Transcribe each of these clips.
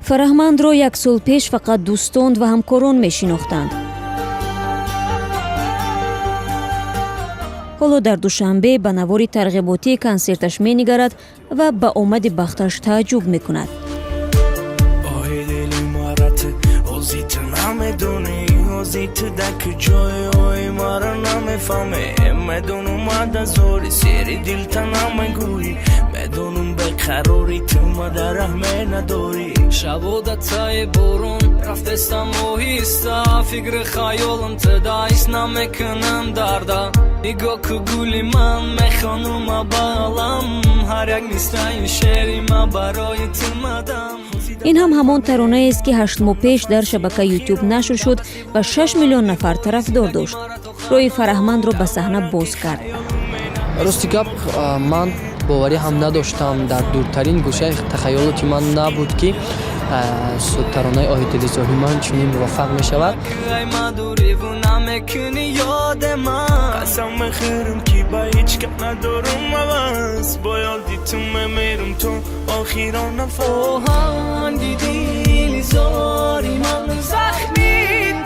Фараҳмандро як сол пеш фақат дӯстон ва ҳамкорон мешинохтанд. Ҳоло дар Душанбе ба навори тарғиботии консерташ менигарад ва ба омади бахташ тааҷҷуб мекунад. Оҳи дили марат, ҳози ту намедонӣ, ҳози ту дар куҷое, ои мара намефаҳмӣ. Медонум, адазори сери дилта намегӯӣ, медонум, беқарори ту ма дар раҳме надорӣ. Шабода таи борон рафтестам оҳиста, фикри хаёлам туда ҳис намекунам дарда. Нигоҳ ку, гули ман, мехонума балам, ҳар як мисраи шеъри ма барои ту мадам. Ин ҳам ҳамон таронаест, ки 8 моҳ пеш дар шабакаи Ютуб нашр шуд ва 6 миллион нафар тарафдор дошт. Роҳи Фараҳмандро ба саҳна боз кард. Рости гап, ман боварӣ ҳам надоштам, дар дуртарин гӯшаи тахайёлоти ман набуд, ки таронаи «Оҳи дили зори ман» чунин муваффақ мешавад. Ай мадуриву намекунӣ ёде ман. Қасам мехӯрам, ки ба ҳеҷ кап надорум ҳавас, бо ёди ту мемирам то охирон нафас. Оҳанги дили зори ман захми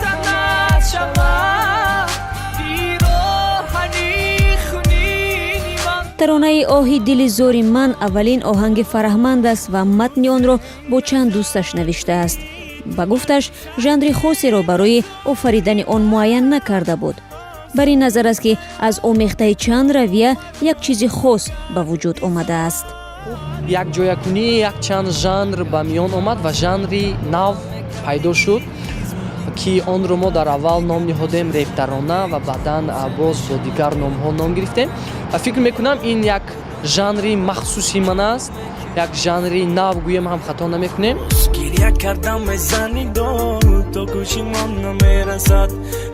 танат шавад, пироҳани хунини ман. Таронаи «Оҳи дили зори ман» аввалин оҳанги Фараҳманд аст ва матни онро бо чанд дӯсташ навиштааст. Ба гуфташ, жанри хосеро барои офаридани он муайян накарда буд. Бар ин назар аст, ки аз омехтаи чанд равия як чизи хос ба вуҷуд омадааст. Якҷоякунии якчанд жанр ба миён омад ва жанри нав пайдо шуд, ки онро мо дар аввал ном ниҳодем реп-тарона ва баъдан боз бо дигар номҳо ном гирифтем. Ва фикр мекунам, ин як жанри махсуси ман аст, як жанри нав гӯем ҳам хато намекунем. Гиря кардам мезани дод, то гӯши ман намерасад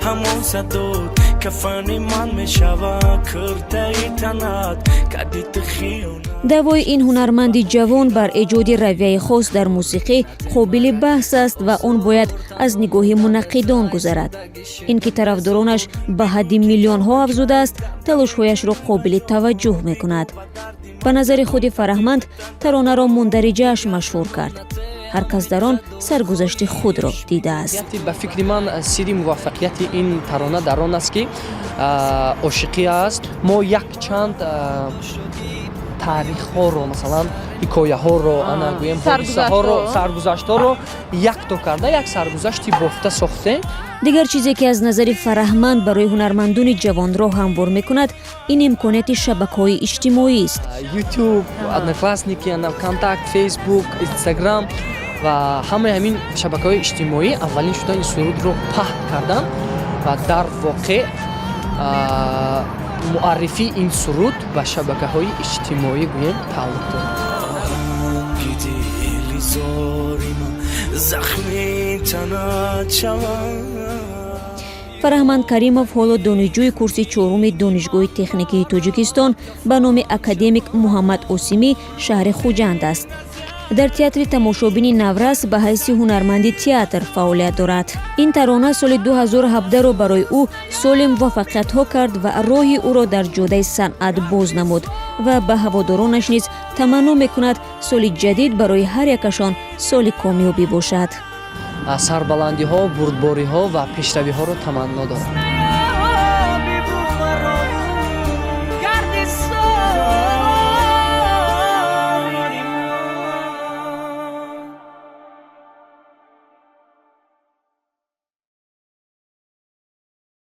ҳамон садод, кафани ман мешавад куртаи танат, кади ту хиёнат. Даъвои ин ҳунарманди ҷавон бар эҷоди равияи хос дар мусиқӣ қобили баҳс аст ва он бояд аз нигоҳи мунаққидон гузарад. Ин ки тарафдоронаш ба ҳадди миллионҳо афзудааст, талошҳояшро қобили таваҷҷӯҳ мекунад. Ба назари худи Фараҳманд, таронаро мундариҷааш машҳур кард. Ҳар кас дар он саргузашти худро дидааст. Ба фикри ман, сирри муваффақияти ин тарона дар он аст, ки ошиқӣ аст. Мо якчанд таърихҳоро, масалан, ҳикояҳоро, ана гӯем, ҳодисаҳоро, саргузаштҳоро якто карда, як саргузашти бофта сохтем. Дигар чизе, ки аз назари Фараҳманд барои ҳунармандони ҷавон роҳ ҳамвор мекунад, ин имконияти шабакаҳои иҷтимоист. Ютуб, Одноклассники, Вконтакт, Фейсбук, Инстаграм ва ҳамаи ҳамин шабакаҳои иҷтимоӣ аввалин шуда ин сурудро паҳн карданд ва дар воқеъ муаррифии ин суруд ба шабакаҳои иҷтимоӣ, гӯем, тааллуқ дорад. Оҳанги дили зори ман захми танат шавад. Фараҳманд Каримов ҳоло донишҷӯи курси чоруми Донишгоҳи техникии Тоҷикистон ба номи академик Муҳаммад Осимӣ, шаҳри Хуҷанд аст. Дар театри тамошобини «Наврас» ба ҳайси ҳунарманди театр фаъолият дорад. Ин тарона соли 2017-ро барои ӯ соли муваффақиятҳо кард ва роҳи ӯро дар ҷодаи санъат боз намуд ва ба ҳаводоронаш низ таманно мекунад, соли ҷадид барои ҳар якашон соли комёбӣ бошад. Сарбаландиҳо, бурдбориҳо ва пешравиҳоро таманно дорам.